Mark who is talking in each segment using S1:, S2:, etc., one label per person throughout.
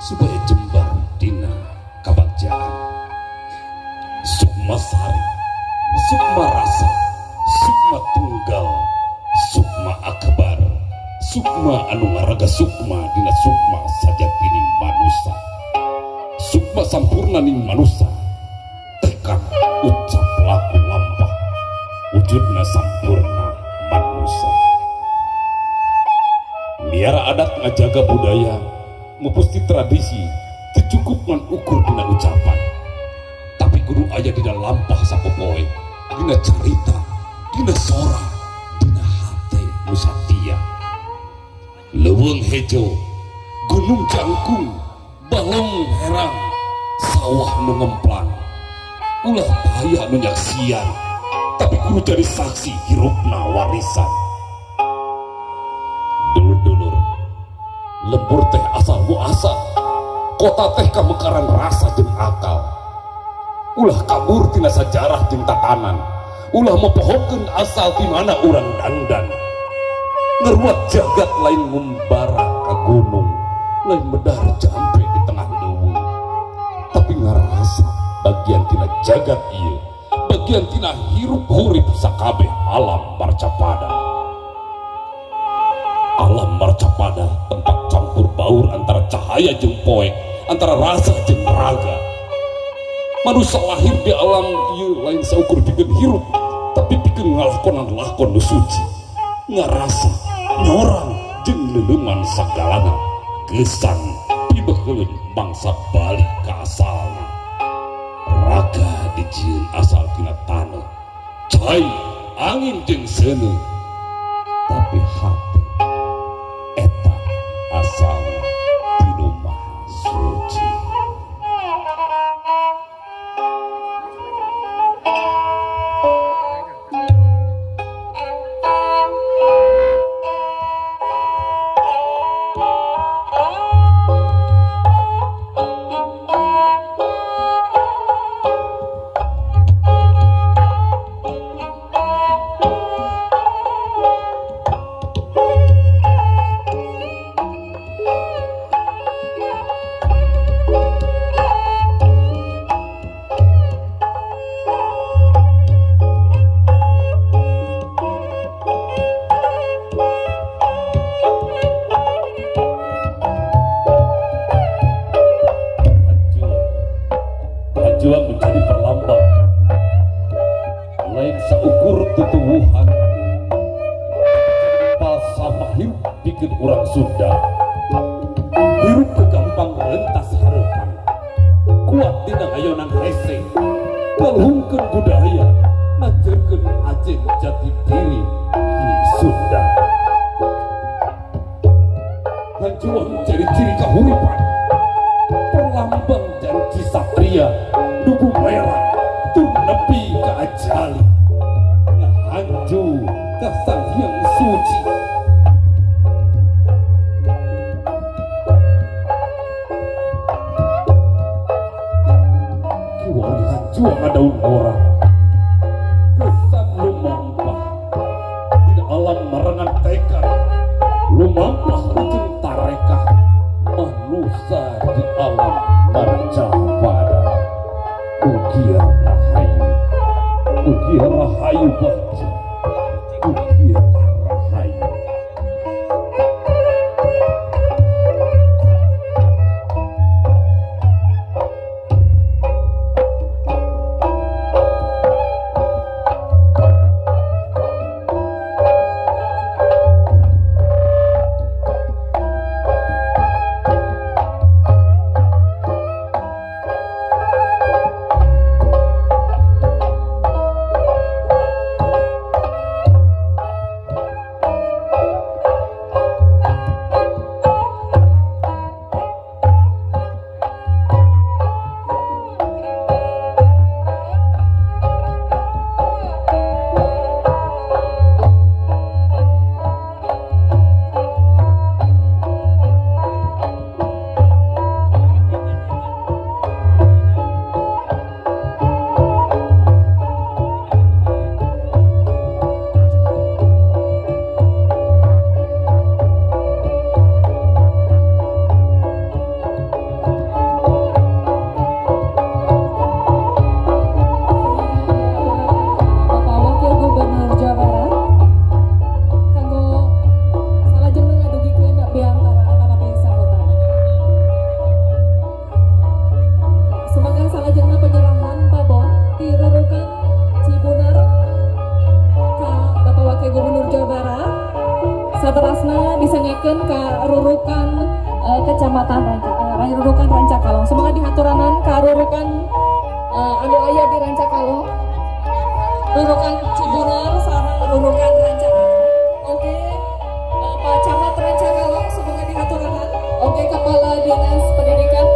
S1: supaya jembar dina kabagjaan. Sukma Sari, Sukma Rasa, Sukma Tunggal, Sukma Akbar, Sukma anu ngaraga sukma dina sukma sajatining manusa. Sukma sampurna ning manusa, tekad ucap laku lampah wujudna sampurna manusa. Miara adat ngajaga budaya, mupusti tradisi, teu cukup ngan ukur dina ucapan, tapi kudu aya dina lampah sapopoe, dina carita, dina sora, dina hate nu satia. Leuweung hejo, gunung jangkung, balong herang, sawah nu ngemplang, ulah paya nu nyaksian, tapi kudu jadi saksi hirupna warisan. Dulur-dulur, lembur teh asal muasal, kota teh kamekaran rasa jeung akal. Ulah kabur tina sajarah jeung tatanan, ulah mopohokeun asal di mana urang dandan. Ngeruat jagat lain ngumbara ka gunung, lain medar jampe di tengah leuweung, tapi ngarasa bagian tina jagat ieu, bagian tina hirup hurip sakabeh alam marcapada. Alam marcapada tempat campur baur antara cahaya jeung poek, antara rasa jeung raga. Manusia lahir di alam ieu lain saukur pikeun hirup, tapi pikeun ngalakonan lakon nu suci, ngarasa nyorang jeung leuleman sagalana, gesang pibeukeun bangsa balik ka asalna. Raga dijieun asal tina taneuh, cai angin jeung seuneu, tapi hate eta asalna ti Nu Maha Suci. Hanjuang menjadi perlambang lain seukur tutuwuhan, falsafah hirup bikin urang Sunda. Hirup gampang rentas harapan, kuat dina ngayonan hese, ngaluhungkeun budaya, ngajarkeun ajen jati diri di Sunda. Hanjuang jadi ciri kahuripan, perlambang janji satria, duku merah tur nepi ka ajali, ngahanju ka Sang Hyang Suci. Kiwari hanjuang daun ora, kesan lumampah di alam marengan tekad, lumampah jeung tarekah manusa di alam marcapada. Ugia rahayu, ugia rahayu bagja, ugia rahayu.
S2: Kecamatan Rurukan Rancakalong. Semoga dihaturanan ka rurukan anu aya di Rancakalong, Rurukan Cibunar sareng Rurukan Rancakalong. Oke, Pak Camat Rancakalong semoga dihaturanan. Oke, Kepala Dinas Pendidikan.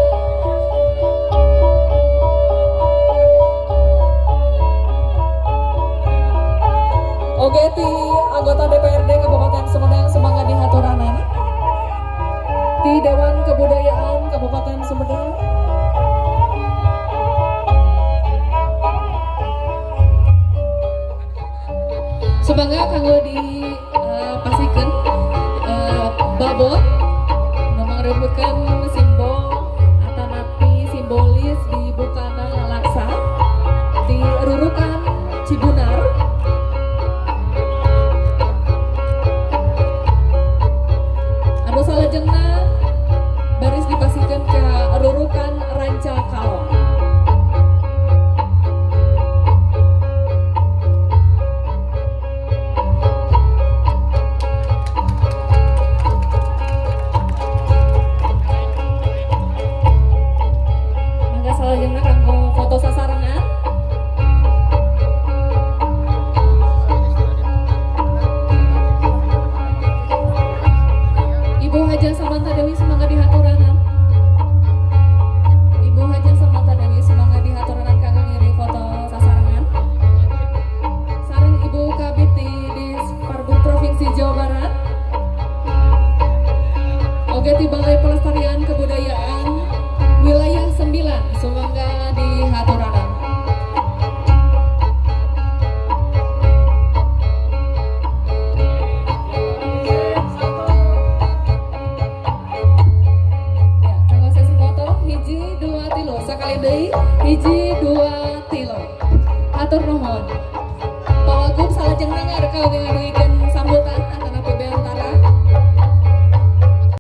S2: Oke, ti anggota DPRD Kabupaten Sumedang semoga dihaturanan. Di Dewan Kebudayaan Kabupaten Sumedang. Semoga kanggo di pasikeun babon nu mangrupakeun simbol atanapi simbolis dibukana lalaksa di Rurukan Cibunar. Anu salajengna baris dipasihkeun ka Rurukan Rancakalong. Mangga salajengna kanggo foto sasarengan. Ibu Haja Samantha Dewi semoga dihaturanan. Ibu Haja Samantha Dewi semoga dihaturanan kanggo ngiring foto sasarengan. Sareng Ibu Kabid di Disparbud Provinsi Jawa Barat. Oge ti Balai Pelestarian Kebudayaan Wilayah 9 semoga dihaturanan. Ya, kanggo sesi foto hiji dua tilu sekali deui hiji dua tilu. Hatur nuhun. Pak Wagub salajengna ngareka oge ngadugikeun sambutan antara PB Antara.